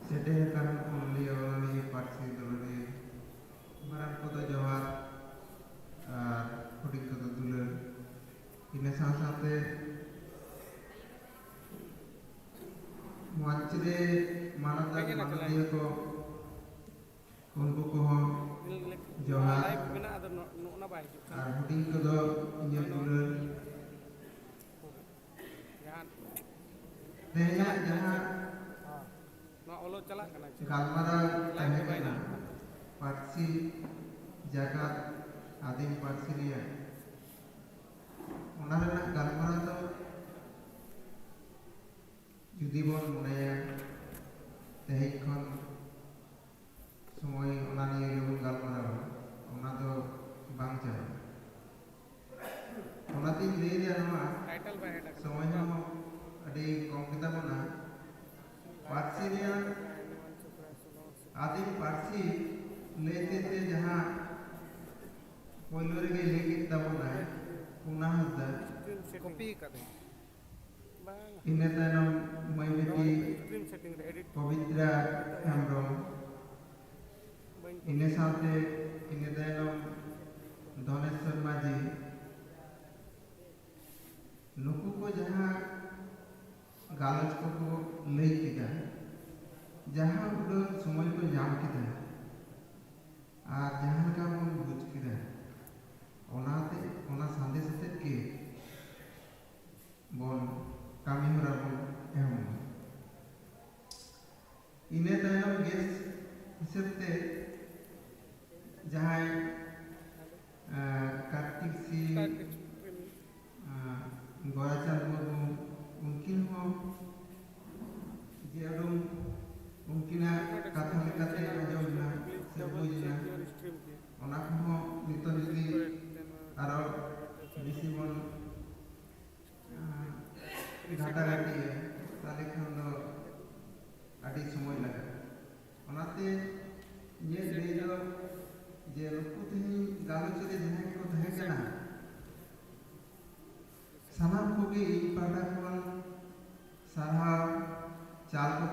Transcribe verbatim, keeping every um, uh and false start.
ᱥᱮᱴᱮᱨ ᱟᱠᱟᱱ ᱚᱱᱚᱞᱤᱭᱟᱹ, ᱚᱱᱚᱞᱤᱭᱟᱹ, ᱯᱟᱹᱨᱥᱤ ᱫᱩᱞᱟᱹᱲᱤᱭᱟᱹ, ᱢᱟᱨᱟᱝ ᱠᱚᱫᱚ ᱡᱚᱦᱟᱨ ᱟᱨ ᱦᱩᱰᱤᱧ ᱠᱚᱫᱚ ᱫᱩᱞᱟᱹᱲ᱾ ᱤᱱᱟᱹ ᱥᱟᱶ ᱥᱟᱶᱛᱮ ᱢᱚᱧᱪ ᱨᱮ ᱢᱟᱱᱚᱛᱟᱱ ᱢᱟᱱᱚᱛᱤᱭᱟᱹ ᱠᱚ, ᱩᱱᱠᱩ ᱠᱚᱦᱚᱸ ᱡᱚᱦᱟᱨ᱾ ᱟᱨ ᱦᱩᱰᱤᱧ ᱠᱚᱫᱚ ᱤᱧᱟᱹᱜ ᱫᱩᱞᱟᱹᱲ᱾ ᱛᱮᱦᱮᱧᱟᱜ ᱡᱟᱦᱟᱸ ᱱᱚᱣᱟ ᱚᱞᱚᱜ ᱪᱟᱞᱟᱜ ᱠᱟᱱᱟ ᱪᱮ? ᱜᱟᱞᱢᱟᱨᱟᱣ ᱛᱟᱦᱮᱸ ᱠᱟᱱᱟ ᱯᱟᱹᱨᱥᱤ ᱡᱟᱠᱟᱛ, ᱟᱹᱫᱤᱢ ᱯᱟᱹᱨᱥᱤ ᱨᱮᱭᱟᱜ, ᱚᱱᱟ ᱨᱮᱱᱟᱜ ᱜᱟᱞᱢᱟᱨᱟᱣ ᱫᱚ ᱡᱩᱫᱤ ᱵᱚᱱ ᱢᱚᱱᱮᱭᱟ ᱛᱮᱦᱮᱧ ᱠᱷᱚᱱ ᱥᱚᱢᱚᱭ ᱚᱱᱟ ᱱᱤᱭᱮ ᱜᱮᱵᱚᱱ ᱜᱟᱞᱢᱟᱨᱟᱣᱟ, ᱚᱱᱟ ᱫᱚ ᱵᱟᱝ ᱪᱟᱵᱟᱜᱼᱟ᱾ ᱚᱱᱟᱛᱤᱧ ᱞᱟᱹᱭ ᱮᱫᱟ ᱱᱚᱣᱟ, ᱥᱚᱢᱚᱭ ᱦᱚᱸ ᱟᱹᱰᱤ ᱠᱚᱢ ᱜᱮᱛᱟ ᱵᱚᱱᱟ᱾ ᱯᱟᱹᱨᱥᱤ ᱨᱮᱭᱟᱜ, ᱟᱹᱫᱤᱢ ᱯᱟᱹᱨᱥᱤ ᱞᱟᱹᱭ ᱛᱮ ᱡᱟᱦᱟᱸ ᱯᱳᱭᱞᱳ ᱨᱮᱜᱮ ᱞᱟᱹᱭ ᱠᱮᱫ ᱛᱟᱵᱚᱱᱟᱭ ᱯᱩᱱᱟ ᱦᱟᱸᱥᱫᱟ᱾ ᱠᱚᱯᱤ ᱠᱟᱫᱟᱹᱧ᱾ ᱤᱱᱟᱹ ᱛᱟᱭᱱᱚᱢ ᱢᱟᱹᱭ ᱵᱤᱴᱤ ᱯᱚᱵᱤᱛᱨᱟ ᱦᱮᱢᱵᱨᱚᱢ, ᱤᱱᱟᱹ ᱥᱟᱶᱛᱮ ᱤᱱᱟᱹ ᱛᱟᱭᱱᱚᱢ ᱫᱷᱚᱱᱮᱥᱣᱚᱨ ᱢᱟᱹᱡᱷᱤ᱾ ᱱᱩᱠᱩ ᱠᱚ ᱡᱟᱦᱟᱸ ᱜᱟᱞᱚᱪ ᱠᱚᱠᱚ ᱞᱟᱹᱭ ᱠᱮᱫᱟ, ᱡᱟᱦᱟᱸ ᱩᱰᱟᱹᱝ ᱥᱚᱢᱚᱭ ᱠᱚ ᱧᱟᱢ ᱠᱮᱫᱟ ᱟᱨ ᱡᱟᱦᱟᱸ ᱞᱮᱠᱟ ᱵᱚᱱ ᱵᱩᱡᱽ ᱠᱮᱫᱟ, ᱚᱱᱟᱛᱮ, ᱚᱱᱟ ᱥᱟᱸᱫᱮᱥ ᱟᱛᱮᱫ ᱜᱮ ᱵᱚᱱ ᱠᱟᱹᱢᱤ ᱦᱚᱨᱟ ᱵᱚᱱ ᱮᱦᱚᱵᱟ᱾ ᱤᱱᱟᱹ ᱛᱟᱭᱱᱚᱢ ᱜᱮᱥᱴ ᱦᱤᱥᱟᱹᱵ ᱛᱮ ᱡᱟᱦᱟᱸᱭ, ᱟᱸ, ᱠᱟᱨᱛᱤᱠ ᱥᱤᱝ, ᱟᱸ, ᱜᱳᱨᱟᱪᱟᱸᱫᱽ ᱢᱩᱨᱢᱩ, ᱩᱱᱠᱤᱱ ᱦᱚᱸ ᱡᱮ ᱩᱰᱩᱝ ᱩᱱᱠᱤᱱᱟᱜ ᱠᱟᱛᱷᱟ ᱞᱮᱠᱟᱛᱮ ᱟᱸᱡᱚᱢ ᱮᱱᱟ ᱥᱮ ᱵᱩᱡᱽ ᱮᱱᱟ, ᱚᱱᱟ ᱠᱚᱦᱚᱸ ᱱᱤᱛᱚᱜ ᱡᱩᱫᱤ ᱟᱨᱚ ᱵᱮᱥᱤ ᱵᱚᱱ ᱜᱷᱟᱴᱟᱜᱷᱟᱴᱤᱭᱟ, ᱛᱟᱦᱞᱮ ᱠᱷᱟᱱ ᱫᱚ ᱟᱹᱰᱤ ᱥᱚᱢᱚᱭ ᱞᱟᱜᱟᱜᱼᱟ᱾ ᱚᱱᱟᱛᱮ ᱤᱧᱟᱹᱜ ᱞᱟᱹᱭ ᱫᱚ ᱡᱮ ᱱᱩᱠᱩ ᱛᱮᱦᱮᱧ ᱜᱟᱞᱚᱪ ᱨᱮ ᱡᱟᱦᱟᱸᱭ ᱠᱚ ᱛᱟᱦᱮᱸ ᱠᱟᱱᱟ, ᱥᱟᱱᱟᱢ ᱠᱚᱜᱮ ᱤᱧ ᱯᱟᱦᱴᱟ ᱠᱷᱚᱱ ᱥᱟᱨᱦᱟᱣ ᱪᱟᱞ ᱠᱚ